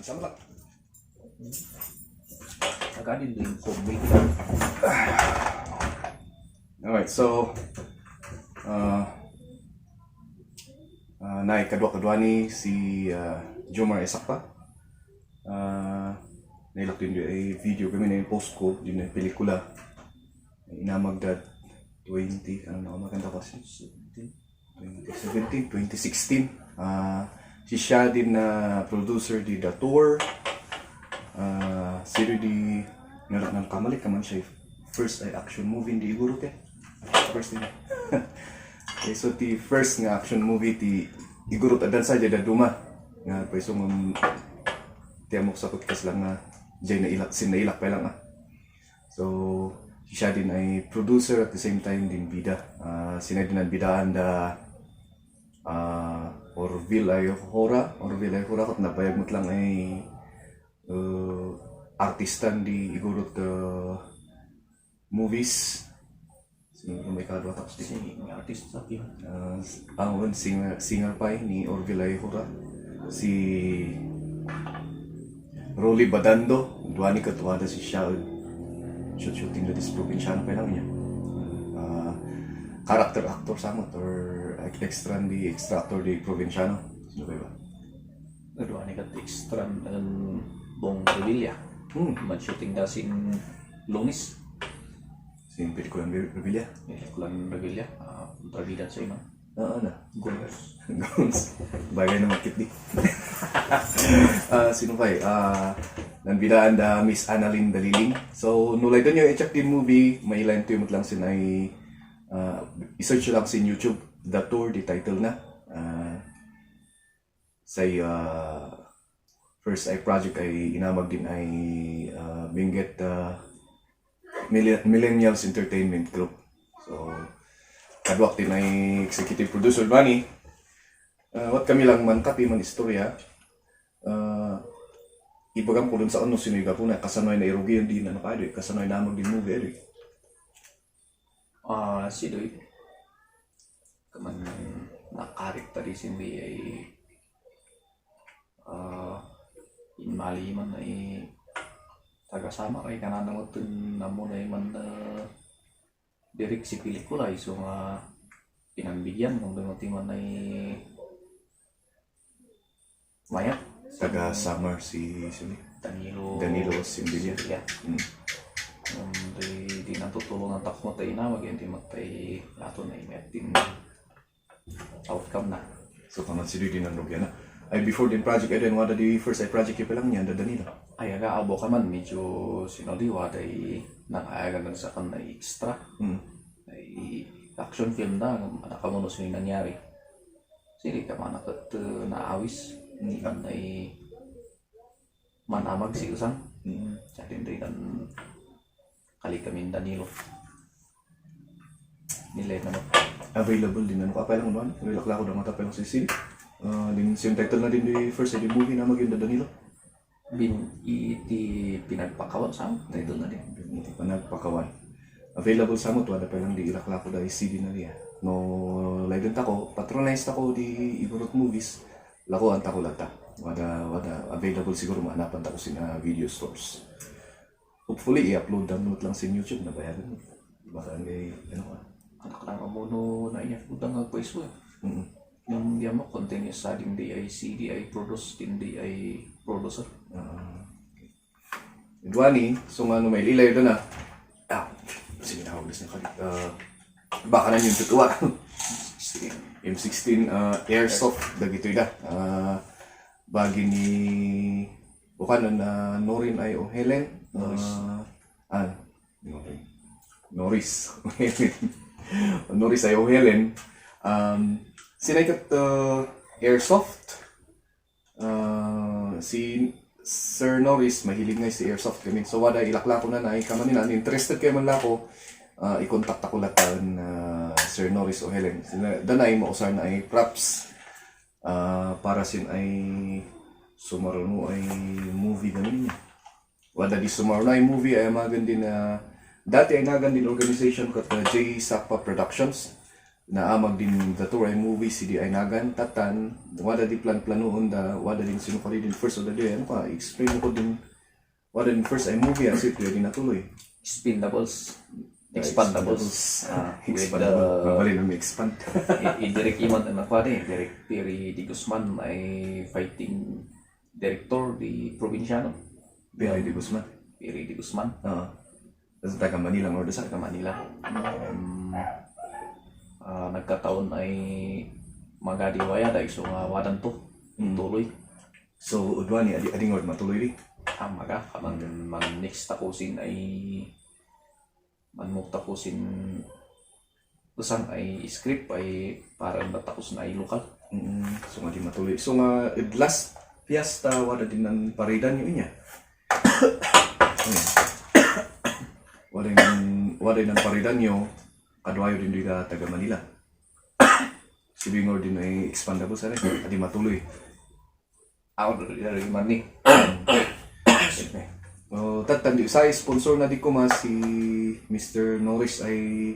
Sama lang. Nagkanin din homemade. Alright, so kadwa ni si Jomar Esakpa. Nailak din ay video kami na yung post ko, yun na pelikula. Inamagdad 20, ano na maganda kasi? 2017, 2016. Si siya din na producer di The Tour. Sino di ng kamalik naman siya first ay action movie di Iguro te. First din. Okay, so the first nga action movie ti Iguro adan sa da duma. Nga pwesto ng tiamok sa podcast lang nga jay na ilak pa lang So siya din ay producer at the same time din bida. Sina din ang bidaan da Orville Ayokora kot nabayag mo lang ay artistan di igurot movies. Sino may kadwa tapos di? Sing artist sa akin. Ang singer pa ni Orville Ayokora. Si Rolly Badando, duwani katuwada si siya. Shooting na dis probinsyano pa lang niya. Character actor samot or extra actor di probinsyano. Sino ba? Nagduwa ni kat extra ng Bong Revilla. Man-shooting na sin Lunis. Sin pelikulang Revilla. Pelikulang Revilla. Kontrabida sa ima. Na. Guns. Bagay na makit di. Sino pa nanbidaan da Miss Annalyn Daliling. So, nulay doon yung i-check din movie. May ilan to yung lang sinay i-search lang sin YouTube. The Tour, the title na. Say first ay project ay inamag din ay Benguet Millennials Entertainment Group. So, kadwak din ay executive producer Bani. What kami lang man kapi man istorya. Ibagang kulun sa ano siniga po na kasanoy na irugi yung di na nakado. Kasanoy na mag din movie. Si Doy. Kaman nakarekterisin di ay inmali man ay tagasama kay kananamutin na mo na man direct si pelikula so nga pinambigyan kung dumating man ay mayat Taga Summer si Danilo Simbilia. Di natutulong ang takmo tayo na mag-enti magtay ato na imetin outcome na. So kaman si Didi nanrugyan na. Ay before din project ay din wada di first ay project yung lang niya da Danilo. Ay aga-abo ka man medyo sinodiwa day nang-aaga lang sa kan na extra. Ay action film na nakamuno sa nangyari. Sili ka man nakat naawis hindi ka na manamag si usang. Sa atin rin ang kalikamin Danilo. Nilay naman. Available din ano kapay lang doon. Nilakla ko na matapay lang si Sili. Din same title na din di first ay movie na maging da Danilo. Iti pinagpakawan sa title na din. Iti panagpakawan. Available sa mo to ada pa lang di ilakla ko da CD na niya. No laident ako, patronized ako di Igorot Movies. Lako anta ko lata. Wada available siguro mahanapan ta ko sina video stores. Hopefully i-upload download lang sa YouTube na bayaran mo. Baka ngay Anak lang amuno na iya utang ang pwesto. Yung diyan mo continuous sa din di ay CD ay produce din di ay producer. Duani, so nga no may ilay doon na. Sige na ako na kalit. Baka na yung tutuwa. M16 Airsoft dagito ida. Bagi ni bukan na Norin ay o Helen. Norris. Norris ay o Helen. Sinaykat Airsoft. Si Sir Norris, mahilig nga si Airsoft kami. So wada ilakla ko na na ikaman nila. Interested kayo man lako. I-contact ako latan Sir Norris o Helen. Danay mausar na ay props para sin ay sumaro mo ay movie ganun niya. Wada di sumaro na ay movie ay magan din dati ay nagan din organization kat J. Sakpa Productions. naamag din dato ay movie si di ay nagan tatan wala di planoon da wala din sinukali din first of the day ano ka explain ko din wala din first ay movie as it ready natuloy Expendables. Expandables. With expandable mabali na may expand i-direct iman na pa rin. Direct Piri Di Guzman ay fighting director di Provinciano. pero di Guzman Piri Di Guzman. sa taga Manila or sa Sa Manila. Nagkataon ay magadiwaya dahil so nga wadan to. Tuloy. so udwani ading word matuloy di Maga. Kaman man next tapusin ay manmuk tapusin usang ay script ay parang matapos na ay lokal. So nga di matuloy. So nga last fiesta wala din ng paridan yun niya. Wala ng paridan nyo kadwayo din dito taga Manila. Si Bingor din ay expandable sa rin. Adi matuloy. Dari man ni. Tatandi sa sponsor na di ko si Mr. Norris ay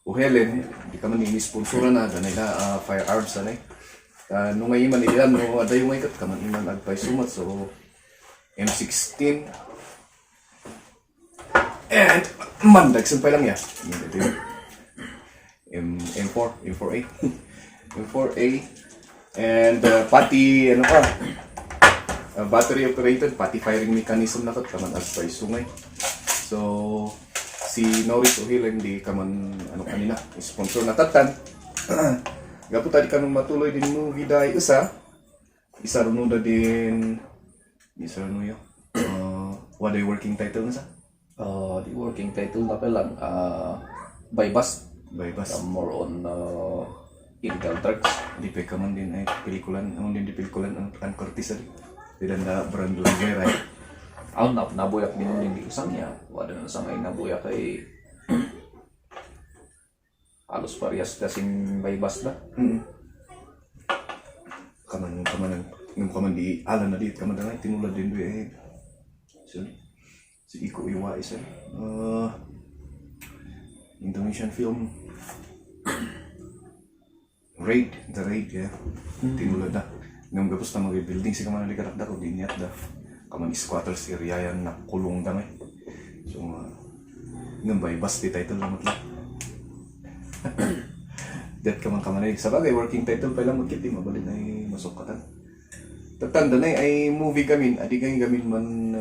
o Helen, di ka man ini-sponsora na nila firearms na nung ngayon man ilan no ada yung ikat ka man iman agpay sumat so M16 and mandagsan pa lang ya M4 M4A M4A and pati ano pa battery operated pati firing mechanism na kat kaman agpay sungay so si Norris O'Hill hindi ka man ano kanina sponsor na tatan gapo tadi kanong matuloy din movie dahil isa rin na din what ay working title na sa The working title na pa lang by bus. More on illegal drugs. di pa ka man din ay pelikulan di pelikulan ang Curtis din na brand lang right Nabuyak din yung isang niya. Wala na isang ay nabuyak ay halos parehas kasing baybas na. Kaman di alam na di kaman na tinulad din do eh. Si Iko Iwa isa. Indonesian film The Raid ya. Tinulad na. Ngam gapos na mag-building si kaman na karakda ko dinyat da. Kaman squatters area yan na kulong da may. So ngam baybas di title lang matla. Dat kaman ay sa bagay working title pa lang magkiti mabalin ay masukatan. Tatanda na ay movie gamin adi gamin man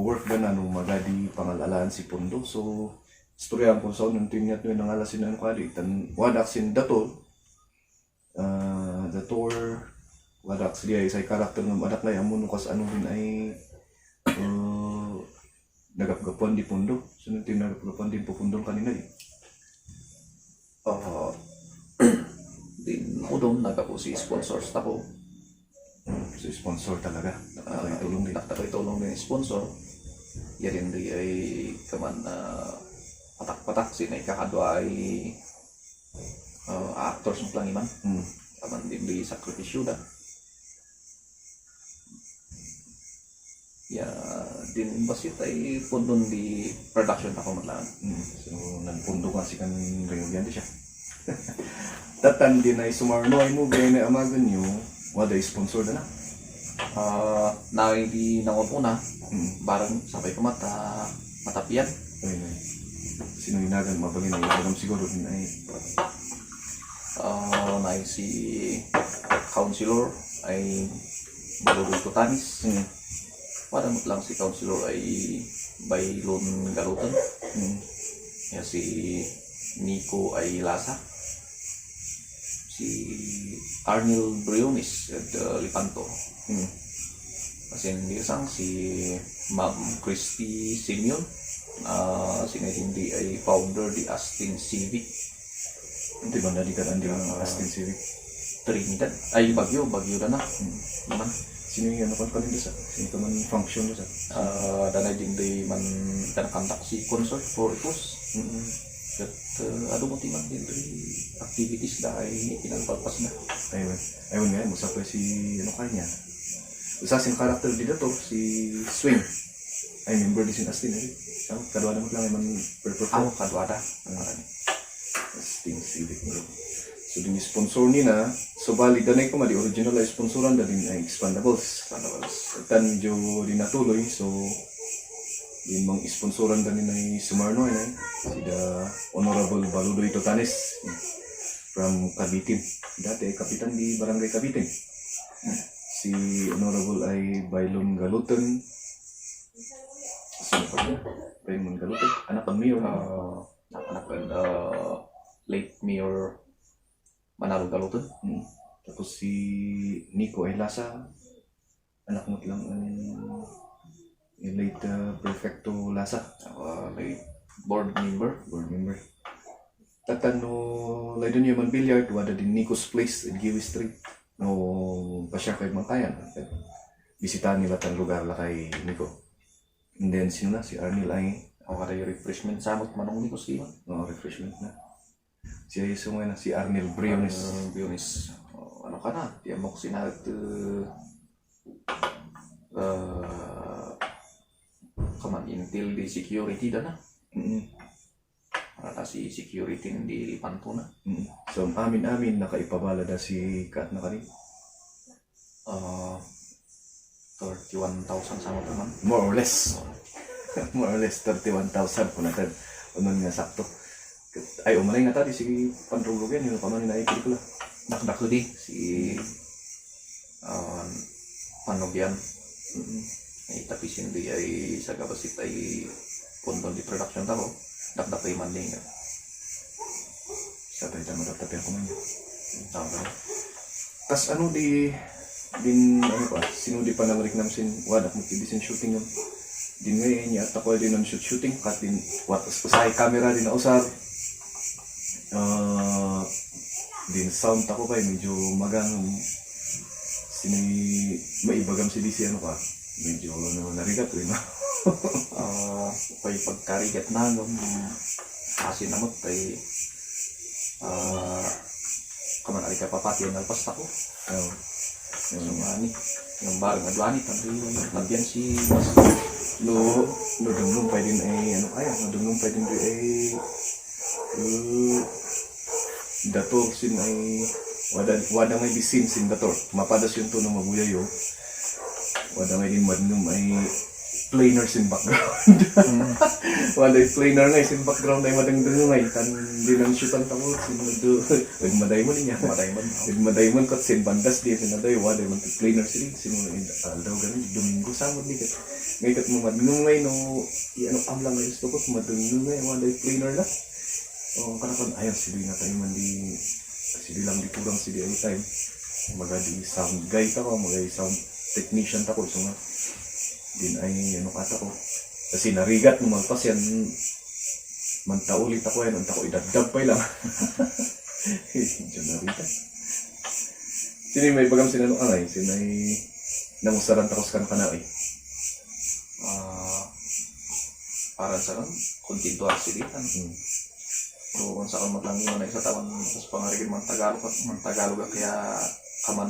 work ba na nung magadi pangalalaan si Pondo so istorya ko sa nung tinyat no nang alasin ano kadi tan wadak sin dator wadak siya ay karakter ng adak na amun kas ano rin ay nagapgapuan di Pondo so nung tinagapgapuan din pupundol kanina di Din udong nagkapo si sponsors tako. So sponsor talaga nakakitulong din Nakakitulong din sponsor. Yan din ay kaman patak-patak sinay kakadwa ay actors ng plangiman. Kaman din di sakripisyo da. Ya din basit ay pundon di production ako matlaan. So nagpundo nga si kan ring yan di siya. Tatan din ay sumarno ay movie na amagan nyo wada sponsor na na hindi nanguna barang sabay ko matapian ay sino inagan mabagin ay ilagam siguro din ay na si counselor ay Balugoy Tutanis parang lang si counselor ay Baylon Galutan ya si Nico ay Lasa si Arnel Briones at Lipanto. Kasi isang si Ma'am Christy Simeon hindi ay founder di Astin Civic. hindi ba nadikaan din ang Astin Civic Trinidad ay Bagyo na naman sino yung ano kan kanina sa sino ka man function sa danay din di man kandak si concert for ipos at mo timan din di activities da ay pinagpalpas na ayun nga musap pa si ano kanya usa sing karakter dito to si Swing ay member din si Astin kadwa na lang man per perform kadwada Testing civic nila. So din sponsor ni na, so bali danay ko di original ay sponsoran da din ay expandables. Tan medyo di natuloy, so din mang sponsoran da ni na sumarno ay si the Honorable Baludoy Totanes from Cabitin. Dati ay kapitan di Barangay Cabitin. Si Honorable ay Bailon Galutan. Sino pa niya? Bailon Galutan. Anak ng mayor. Anak late Mayor Manalo Galutan. Tapos si Nico ay Lasa. Anak mo lang ang late Prefecto Lasa. Late board member. Board member. Tatano, lay doon yung billiard, wada din Nico's Place in Giwi Street. No, pa siya kay Mantayan. Bisitahan nila tang lugar la kay Nico. And then sino na? Si Arnil ay Kada yung refreshment samot manong ni ko siya. refreshment na. Siya yung sumay na si Arnil Briones. Briones. Ano ka na? Tiyan mo ko sinat kaman intil di security da na. Para si security hindi panto na. So amin nakaipabala na si Kat na kani. 31,000 samot naman. More or less. More or less 31,000 po natin. Unon nga sakto. Ay, umalay nga tadi si Pandrulugan, yun pa man na pelikula. Nakdak di si Panogyan. Ay tapisin di ay sa gabasit ay punton di production tao. Dakdak ay manding. Sa tayo dyan matatapian ko man yun. Tama. Tas ano din ano pa, sino di pa namarik namsin, wadak mo kibisin shooting yun. Din ngayon niya, at ako din ang shooting, kat din, usahay camera din na usar. Din sound ako kay medyo magang maibagam si DC ano ka, medyo narigat rin. Kay pagkarigat na kasi namot kay kaman ali ka papati ang alpas ako. Yung ani, yung barang adwani tabian si No dumlum pa din ay ano kaya, no dumlum pa din ay dator sin ay wada may bisin sin dator. Mapadas yung tono mabuyayo. Wada may din madnum ay planer sin background. Wala planer nga sin background ay madangdang ngay tan di nang shootan tamo sin do. Wag madayman niya, madayman kat sin bandas di sin aday wada man planer sin daw ganun Domingo samod ni kat. Ngay kat mo madnum ngay no ano amlang ngay gusto ko madnum ngay wada planer la. Kanakan ayan sili na tayo man di sili lang di kurang sili ay time. Magadi sound guy ta ko, magadi sound technician ta ko so nga din ay ano kata ko kasi narigat mo magpas yan mantaulit ako yan unta ko idagdag pa lang dyan narigat sini may bagam sinano angay sinay nangusaran takos kan kanay para sa kan kontintuar silitan so kung saan maglangi man ay sa tawan tapos pangarigin man Tagalog kaya kaman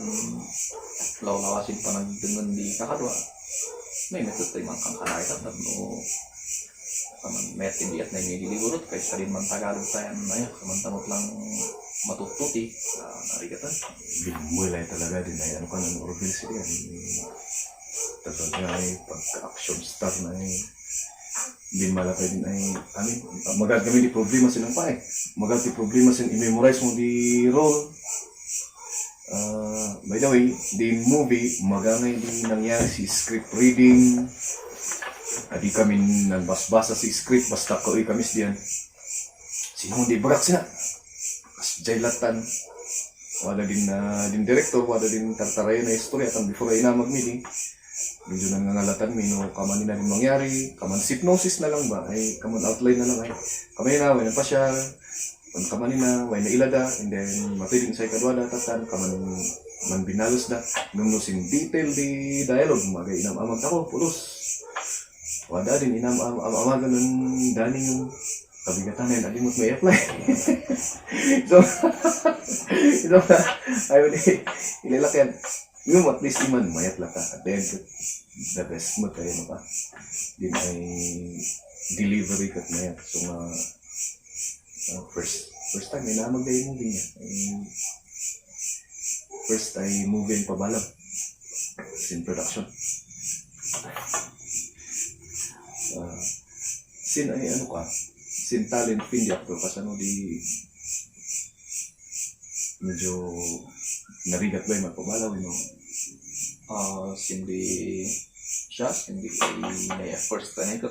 law-lawasin pa nagdungan di kakadwa may method tayo man kang kanay at kaman metin di at na inigiliburot kaya sa rin man Tagalog tayo na kamantamot lang matututi narigatan binumulay talaga din ay ano ka ng Orville City talaga ay pagka-action star na ay din malapay din ay amin magagamit di problema silang pa magal di problema sin i-memorize mo di role. By the way, the movie magangay di nangyari si script reading. Adi kami nagbasbasa si script basta ko kami diyan. Sino di bagak sina? Kas jailatan. Wala din director, wala din tartarayan na istorya tan before ay na mag-meeting. Medyo nangangalatan no kaman na din mangyari, kaman hypnosis na lang ba ay kaman outline na lang ay. Kamay na way pasyal. Kung kaman na way na ilada and then matiding sa kadwada tatan kaman man binalos na nunusin detail di dialogue magay inam-amag ako pulos. Wada din inam-amagan ng dani yung kabigatan na alimot may apply. so ayaw ni inilakyan yung at least iman mayat lang ka at then the best mo kayo pa din ay delivery kat mayat so first First time, may namag na yung movie niya. First ay movie yung pabalag. In production. Sin ay ano ka? Sin talent pindi actor kasi ano di medyo narigat ba yung magpabalaw, you know? Hindi siya, hindi ay first time ito.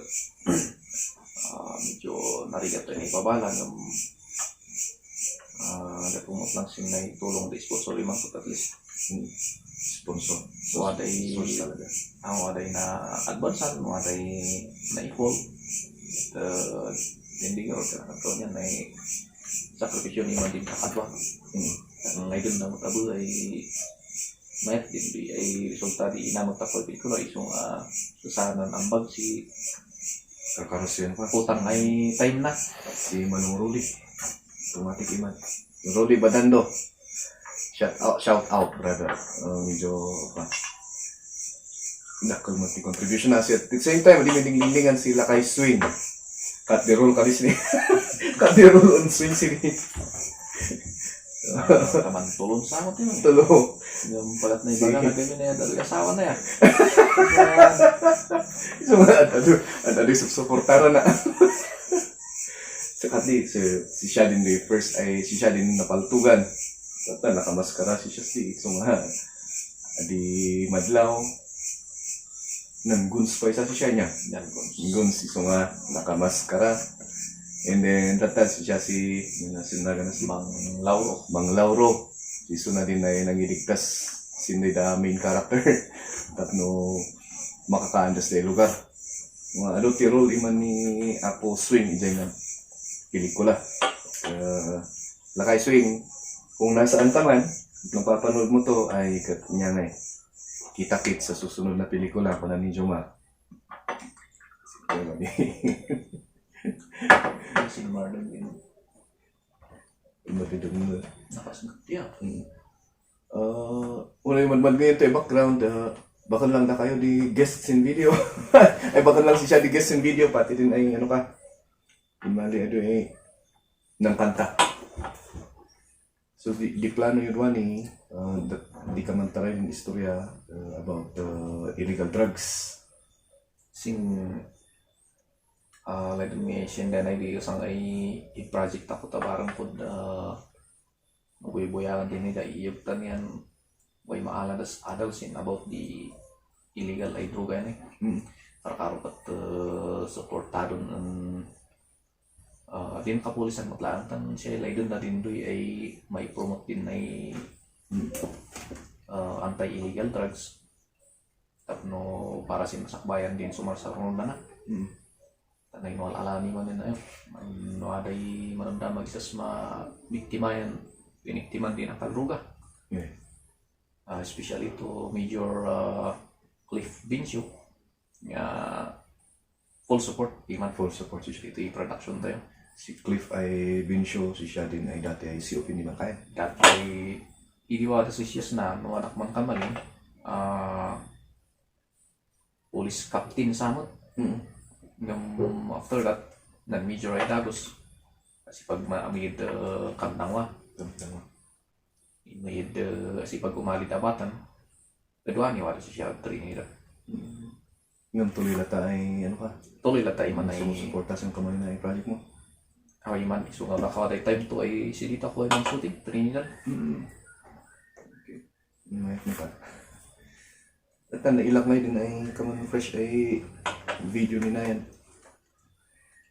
Medyo narigat tayo na ipabala ng natumot lang siya na tulong na sponsor limang at least. Sponsor. So, aday Source talaga. aday na advancean, aday na evolve. Hindi ko ito niya na sakripisyo ni man din kakadwa. Ngayon na matabo ay mayat din ay resulta di ina magtakoy pelikula isong susanan ambag si Kakarosyan pa. utang ay time na. Si Manong Rudy. Automatic iman. Yung Rudy Badando. Shout out, brother. Medyo nakalmati contribution na siya. At the same time, hindi linglingan sila kay Swing. Cut the roll kalis ni. Cut the roll on Swing sini. Kaman tulong sa ako din. Tulo. Yung palat na ibaga na kami na yan, dahil asawa na yan. So, ano suportara na. Sakat di, si siya din the first ay si siya din napaltugan. Tata, nakamaskara si siya si. So nga, di madlaw. Nang guns pa isa si siya niya. Yan, guns. Guns, so nga, nakamaskara. And then, tata, si siya si, sinaga na si Mang Lauro. Mang Lauro. Iso na din ay nangiligtas. Sino the main character. Tapno, makakaandas na yung lugar. Mga adulti role iman ni Apo Swing, dyan nga pelikula. Lakay Swing, kung nasaan ka man, napapanood mo to ay niya na kita-kit sa susunod na pelikula pa na ni Jomar. Si Marlon din. Matidog mo. Nakasagot yan. Una yung madmad ngayon to background, bakal lang na kayo di guests in video. Ay bakal lang siya di guests in video, pati din ay ano ka. Imali ado eh ng kanta. So di plano yun wani, di ka man taray ng istorya about illegal drugs. Sing like may siya na di isang ay i-project ako tabarang po buhay-buhayan din nila iyugtan yan way maaladas adults about the illegal ay droga yan para karopat supportado ng din kapulisan matlaantan siya lay doon na din doy ay may promote din ay anti-illegal drugs tapno para sinasakbayan din sumarsarunod na tanay no alalani man din ayo no aday manamdamag isas ma-biktima yan piniktiman din ang pagruga. Yeah. Especially to Major Cliff Bincio. Full support. Iman Full support si siya. ito yung production tayo. Si Cliff ay Binsyo, si siya din ay dati ay COP ni Makaya. Dati iniwala sa siyas na nung anak man kamali police captain samot. After that, nag-major ay dagos. Kasi pag maamid kantangwa. May kasi pag umalit abatan, kedua ni wala siya Trinidad. Ngam tuloy lata ay ano ka? Tuloy lang tayo man ay sumusuporta sa kamay na project mo. away man. So nga baka day time to ay silita ko ay ng shooting Trinidad. Okay. Mayat mo ka. At nailak na din ay kaman fresh ay video ni Nayan.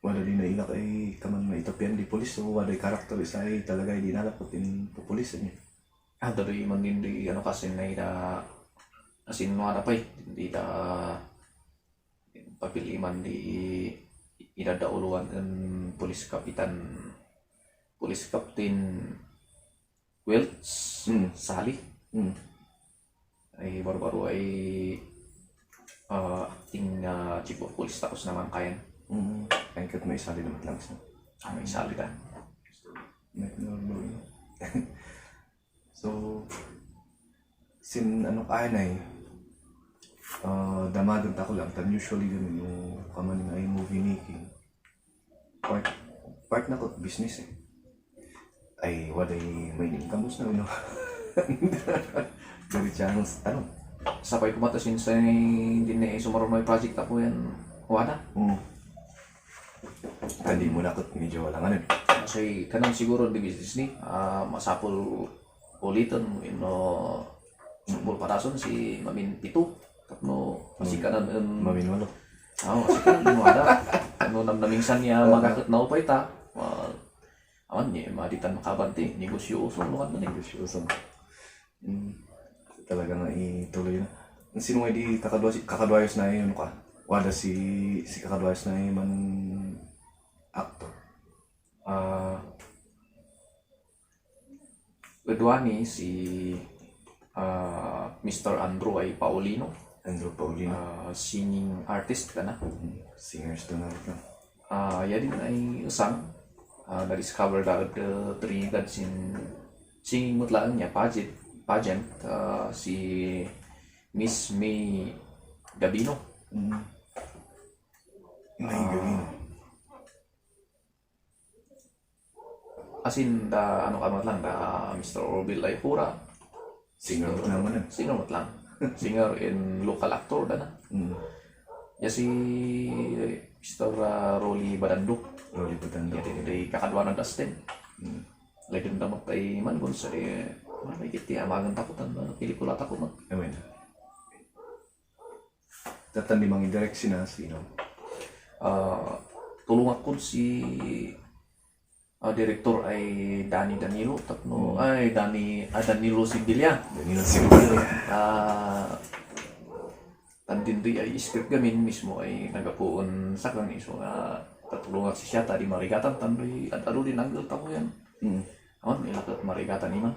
Wala din nailak ay kaman maitapian di polis. So wala karakter isa ay talaga ay dinalapot din po polis niya. Dari man din di ano kasi na ida asin mo ada pa hindi da papili man di idadauluan ng police captain Welts Sali ay baru-baru ay acting chief of police tapos naman kayan Kaya kat may isali naman lang siya. may Sali da So, sin ano kaya na damagan tako lang. Tan usually ganun yung kaman nga ay movie making. Part na ko business eh. ay waday may income na, no? Dari channels, ano? Sapay kumatasin sa hindi na sumaron may project ako yan. Wala. Hindi mo na ako medyo walang ano. Kasi kanang siguro di business ni masapol ulitan mo ino sumul parason si Mamin Pito. Tapno masikanan Maminwalo. masikanan mo ada. Ano namnaminsan niya magakot na upay ta. Awan niya maditan makabanti negosyo uso lukan na Negosyo sa talaga nga ituloy na. Sino nga di kakadwayos na yun ka? Wala si kakadwayos na yun man actor. Kedua ni si Mr. Andrew ay Paulino, Andrew Paulino. singing artist ka na. Singers doon na rin. Ya din ay usang na-discover that the three gods in singing mutlaan niya pageant si Miss May Gabino. May gawin. As in ano ka lang Mr. Orville ay pura Singer naman eh. singer lang singer in local actor na. Ya si Mr. Rolly Badanduk. Rolly Badanduk. Ya din kakadwa ng Dustin. Lagi na dapat ay mangon sa may kiti amagan takutan na pelikula takot na. Amen. Tatan di mangi direct sina sino. Tulong ako si direktor ay Danny Danilo tapno ay Danilo Sibilia. Danilo Sibilia. Tandindi ay script gamin mismo ay nagapuon sa kan iso nga tatulungan si siya tadi marigatan tandoy at alo din angle tako yan. Awan ilakat marigatan ni man.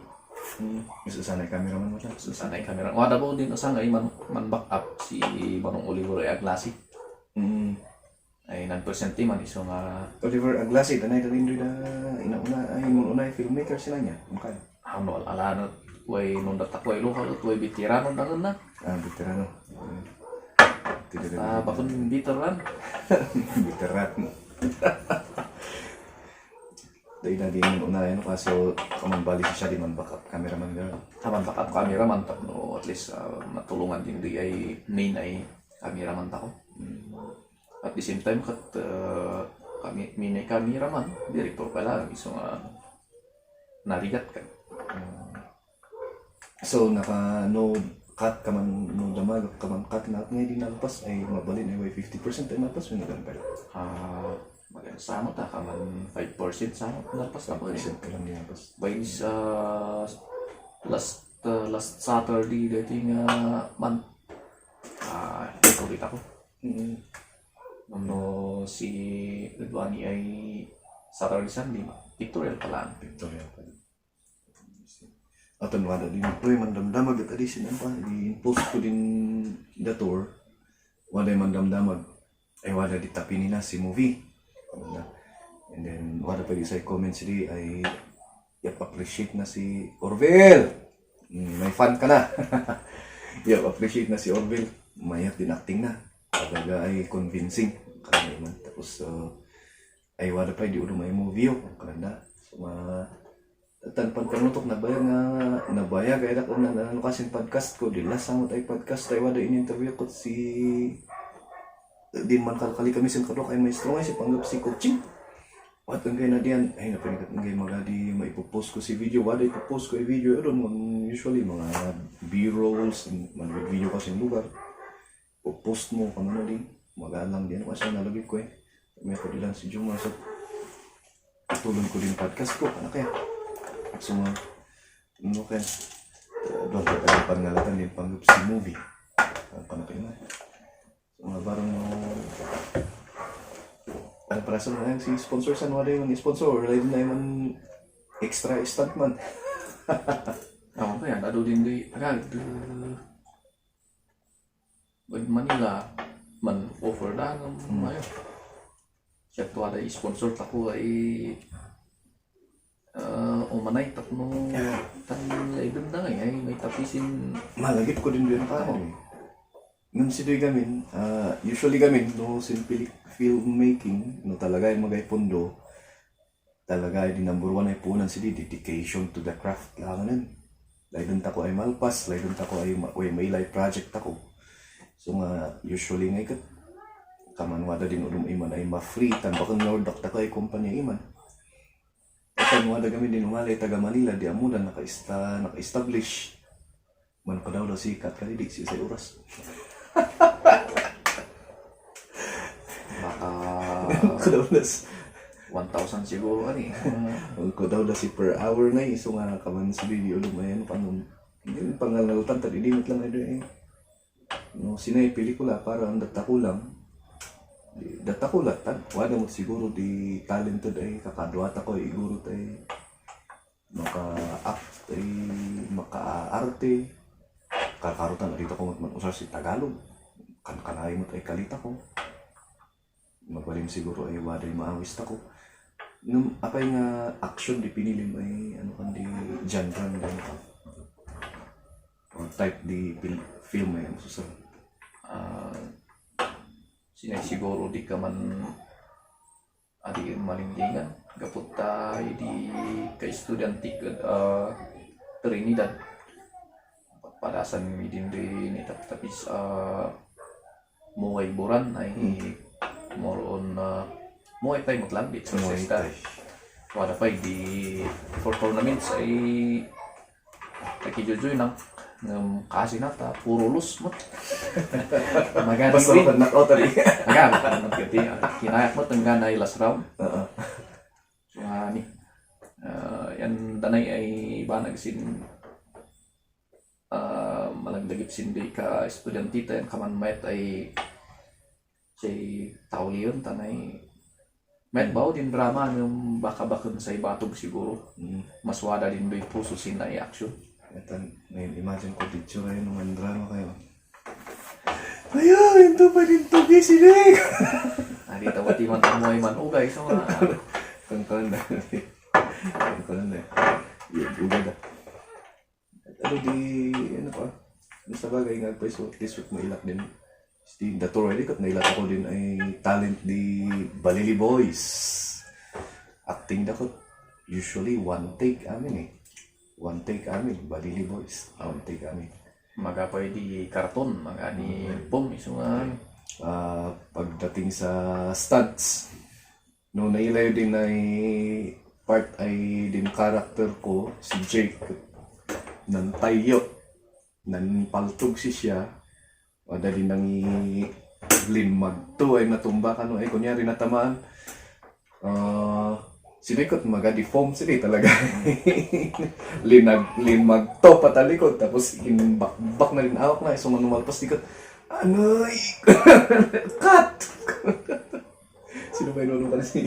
Susanay cameraman mo siya. Susanay kamera. Wada po din usang ay man back up si Manong Oliver ay Aglasi. Ay nag-presente man iso nga Oliver Aglasi, danay rin na inauna ay muna filmmaker sila niya. Okay. ano alano way nung datak way lokal way veterano dangan na. Veterano. Bakun veteran. Veteran. Dahil na din yung unahin, kaso kamambali siya di man backup cameraman gano'n. Taman backup cameraman tapno at least matulungan din di ay main ay cameraman tako. At the same time kat kami minay cameraman director pala iso nga narigat ka. So no cut ka man no damag ka man cut na at ngayon din nalpas ay mabalin ay 50% ay nalpas yun na pala. Maganda sama ta kaman 5% sama nalpas na po. 5% ka lang din nalpas. By this last Saturday dating month ito ulit ako. No si Edwani ay Saturday Sunday pictorial pala. Victoria pa. At wala din ito man damdamag at adisin ang pa i-post ko din the tour wala man damdamag ay wala di tapin nila si movie. And then wala pa di sa comments di ay i-appreciate na si Orville. May fan ka na. I-appreciate na si Orville. Mayak din acting na. Talaga ay convincing. Kaya man. Tapos ay wala pa di ulo may movie o. Kaya so tanpan panutok nabaya kaya ako na ano kasing podcast ko di last samot ay podcast ay wala in-interview ko si din man kalkali kami sin kadok ay maestro ay si panggap si coaching wat ang na diyan ay napanikat ng magadi maipopost ko si video wala ipopost ko ay video doon usually mga b-rolls man video kasi lugar post mo kung ano din magalang din kasi nalagit ko may ko dilan si Juma so tulong ko din podcast ko ano kaya so ano kaya doon ko tayo pangalatan din panggap si movie panapin na so mga barang ano para sa mga si sponsor sa wala yung sponsor or live na yung extra stuntman Ako kaya ado din di agad Bag Manila man offer na ng mayo siya to ada sponsor tako ay umanay tapno tan idon na ay may tapisin malagip ko din doon pa nung sidoy gamin usually gamin no simple filmmaking no talaga yung magay pondo talaga ay di number one ay punan sila dedication to the craft langanan. Lain ta ko ay malpas, lain ta ko ay may life project ako. So nga usually nga ikat kaman wada din ulum iman ay ma-free tan bakang lord ta ko ay kumpanya iman. At wada kami din umalay taga Manila di amo na naka-establish man pa daw sikat kali di siya sa oras. Baka Kudaw 1,000 siguro ani. ko daw si per hour na iso nga kaman sa video lumayan panon hindi pangalaltan tad idimit lang ito eh no sinay pelikula para ang datakulat tan wala mo siguro di talented ay kakadwata ko iguro tay maka-act ay maka-arte kakarutan dito ko man-usar si Tagalog kanay mo ay kalita ko magwalim siguro ay waday maawis ta ko nung apay nga action di pinilim ay ano kandi genre na ka or type di film ay ano susunod. Sinay siguro di ka man adi malinglingan gapot tayo di ka estudyante Trinidad padasan mi din rin tapis Muay Buran ay more on Muay Thai maglambit sa Muay sesta. Thai. Wala pa di for tournaments ay nakijojoy ng kasi nata puro lus mo. Magani Basta win. ka knockout ari. Agad nagkati kinayak mo tangga na last round. So ani yan danay ay banag sin malagdagip sindi ka estudyante tayo kaman met ay si Taulion tanay met bao din drama ng baka-bakon sa ibatog siguro mas wada din do'y puso sinay action Atan, ngayon imagine ko picture ay nung drama kayo. Ayun, ito pa din to gisinig! ari tawati man tamoy man ugay so nga Kangkalan na. Kangkalan na. Yan, ugad na. Ano di, ano pa? Basta bagay nga pa so this week mailak din. Di dator ay kat nailak ako din ay talent di Balili Boys. Acting dako usually one take amin eh. One take amin Balili Boys. One take amin. magapay di karton magani pom iso nga Pagdating sa stunts no nailayo din ay part ay din character ko si Jake nan tayo nan paltog si siya wala din nang limag to ay natumba ka no ay kunyari natamaan sinikot maga-deform sila talaga limag to patalikod tapos inbak na rin awak na so manumalpas dikot anoy cut sino ba inulong ka na si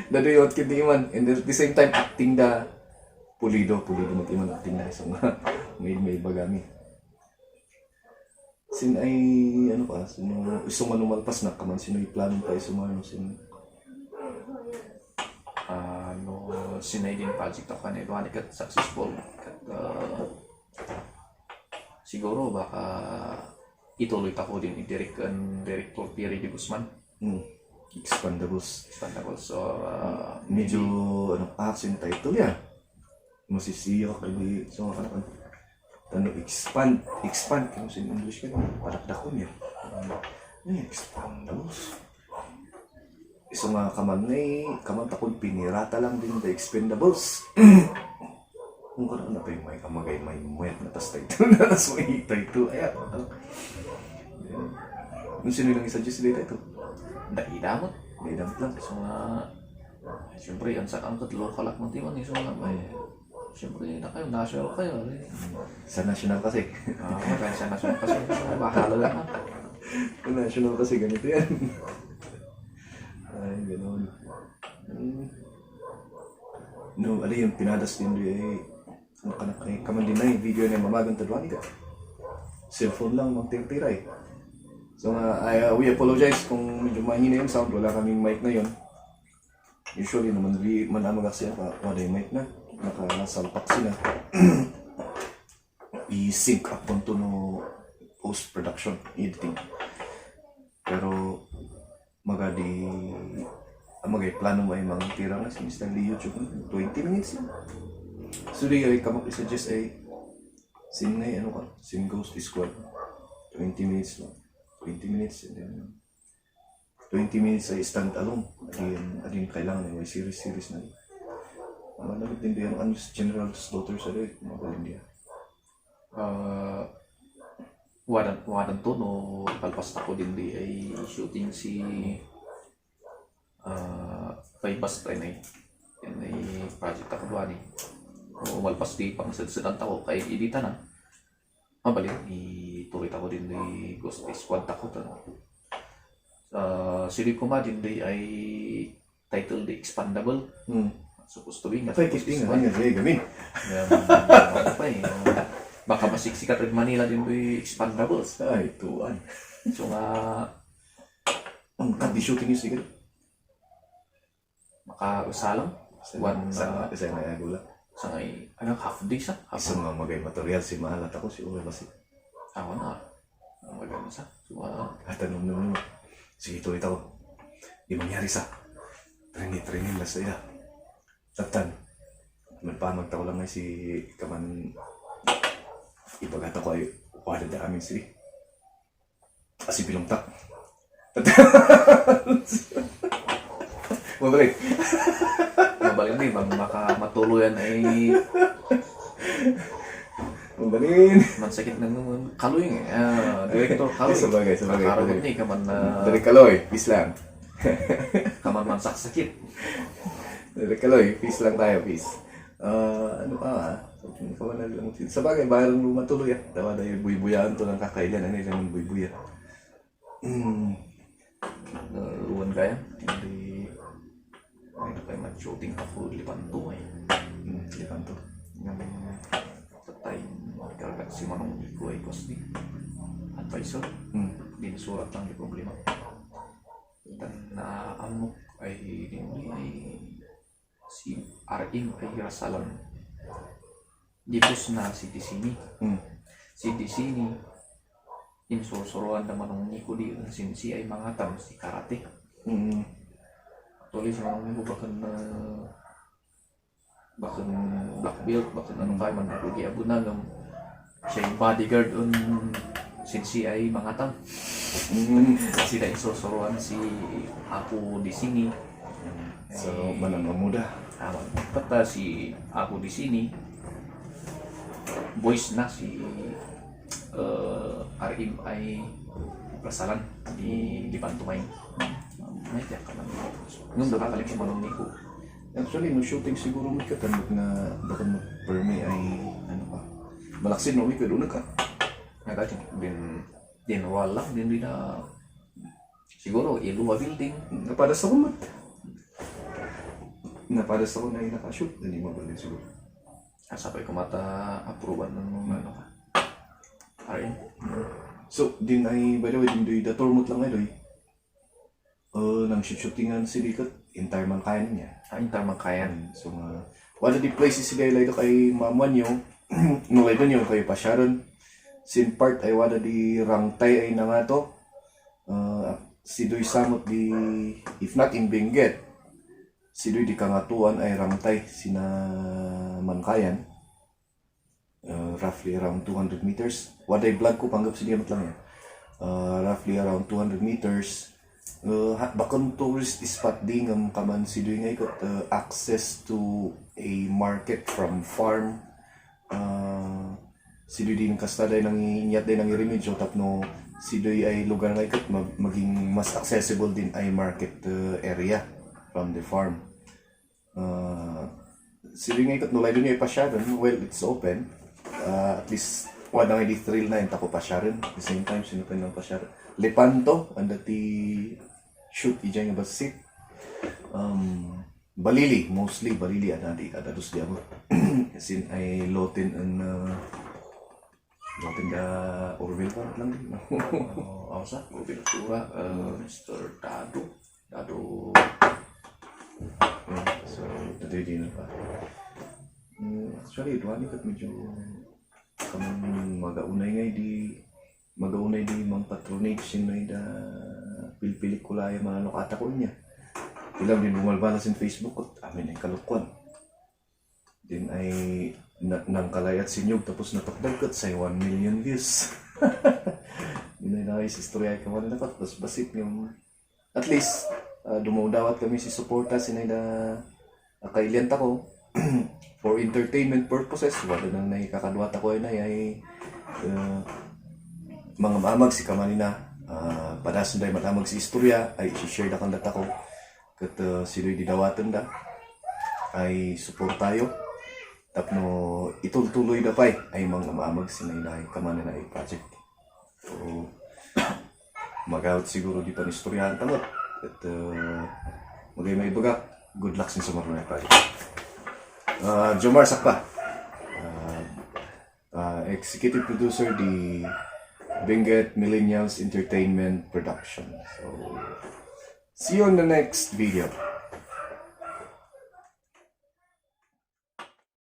dadayot kiti man and at the same time acting da pulido matiman acting na so may bagami sin ay ano pa sino isong manumalpas na kaman sino i-plan pa isong ano sino sinay din project ako na iwan ikat successful kat siguro baka ituloy ako din i-direct ang director Pierre de Guzman Expandables so medyo ano action title yan masisiyo kali so ano expand kung sa English ka padakdakon yan Expandables isa nga kaman takon pinirata lang din the Expendables kung ano na pa yung may kamagay may muwet na tas title na tas may title ay yung sino lang isa-suggest dito ito daidamot damot lang so nga siyempre yan sa angkat local at mantiman so nga may siyempre na kayo national kayo sa national kasi kaya sa national kasi bahala lang sa national kasi ganito yan ay ganoon no ali yung pinadas din ay kaman din na yung video na mamagang tadwani ka cellphone lang magtira-tira so we apologize kung medyo mahina yung sound wala kaming mic na yun usually naman manamag kasi wala yung mic na nakasalpak sila i-sync up to no post-production editing pero magadi magay plano mo ay mga tira nga si Mr. Lee YouTube 20 minutes lang. So di ay kamok i-suggest ay sin ngay ano ka, sin Ghost Squad 20 minutes lang. 20 minutes and then 20 minutes ay stand alone. Adin kailangan ay may series na. Malamit din yung General Slaughter sa doy, mabalin dia. Wadan to no palpas ako din di ay shooting si Paybas tayo na yan ay project ako doon eh. Umalpas di pang sadsadan ako kay edita na. Mabalik ituloy ako din di Ghost Squad ako to. Sa siri ko ma din di ay title The Expandable. Supposed to be nga. Ito ay kiting nga gamin. Ano pa eh. Baka masiksikat rin Manila din di Expandables. Ay, tuan. So nga Di shooting yung siguro. makausalang. One Sa nga agula. sa ngay half day sa. Isang mga magay material si maalat ako si Uwe kasi. Ako na. Ang maganda sa. So Tanong naman mo. Sige, tuloy ako. Di mangyari sa. Training lang sa iya. Tatan. Magpamag tao lang ay si Kaman. Ipagata ko ay wala na aming si. Si Pilongtak. Mabalik. mabalik din bang matuloyan ay Mabalin. mansakit ng kaluing director kaluing. Sabagay. Karabot ni kaman Dari Kaloy, peace lang. kaman mansakit. Dari Kaloy, peace lang tayo, peace. Ano pa kawan lang. Sabagay, bayang lumatuloy ah. Tawa na yung buy-buyaan to ng kakailan. Ano lang yung buy-buya? Luwan kaya hindi ay kayo mag-shooting ako lipanto eh. Lipanto. Tatay magkaragat si Manong Nico ay Cosby advisor. Dinasurat lang yung problema. Dan na amok ay hindi ay si RM ay rasalan dipos na si Disini. Si Disini insusuruan naman ng Nico di sinsi ay mga tam si karate. Actually sa mga Nico bakan black belt bakan anong kaya man ako giabunagam siya yung bodyguard on sinsi ay mga tam. Sila insusuruan si Apo Disini. So, manang mamuda. Pata si Apo Disini voice na si RM ay rasalan di Pantumay. May tiyak ka lang. Nung nakakalim si Manong Nico. Actually, no shooting siguro mo katanong na baka mag-permi ay ano pa. Malaksin no, ikaw doon ka. Nagkacin din wala din na siguro iluwa building. Napadas ako mat. Napadas ako na yung nakashoot. Hindi mo balik siguro. Sabay ko mata approval ng ano ka. RM. So, din ay, by the way, din doy, datormot lang ay doy. Nang shootingan si Likat, entire man kaya niya. Entire man kaya. So, wala di places sila ilay kay Maman nyo. Nulay ba nyo kayo pa Sharon. Sin part ay wala di rangtay ay na nga to. Si Doy Samot di, if not in Benguet, si Doy di kangatuan ay rangtay sina Mankayan. Roughly around 200 meters. Waday vlog ko, panggap sinimot lang yan. Roughly around 200 meters. Bakon tourist spot din ng kaman si Doy nga ikot access to a market from farm. Si Doy din kastaday nang inyat din ng irimedyo tapno si Doy ay lugar nga ikot maging mas accessible din ay market area from the farm. Si Doy nga ikot nulay doon yung ipasyaran. Well, it's open. At least wala nga di thrill na yung tako pasyaran. At the same time, sinupan ng pasyaran. Lepanto, ang dati shoot ijay nga basit. Balili, mostly Balili adados di ako. Kasi ay lotin ang lotin da Orville pa lang din. Sa Gobiltura, Mr. Dado. So, tadi din na pa. Actually, doon ikat medyo kamang magaunay di mang patronage sin na da pilpilikula yung mga lokata ko niya. ilang din bumalbalas in Facebook at amin ay kalukwan. Din ay nang kalayat sinyog tapos natakdagkat sa 1 million views. Yun ay nais istorya ka man dapat tapos basit yung at least dumudawat kami si suporta sinay na kailianta ko for entertainment purposes. Wala nang nakakadwat ako ay mga mamag si kamanina padasan dahil matamag si istorya ay share na kandat ako kat silo'y didawatan da ay support tayo tapno itultuloy da pa'y ay mga mamag sinay na kamanina ay project. So mag-out siguro di pa ni istoryahan tamot at magay may baga good luck sin sa mga project. Jomar Sakpa, executive producer di Benguet Millennials Entertainment Production. So, see you on the next video.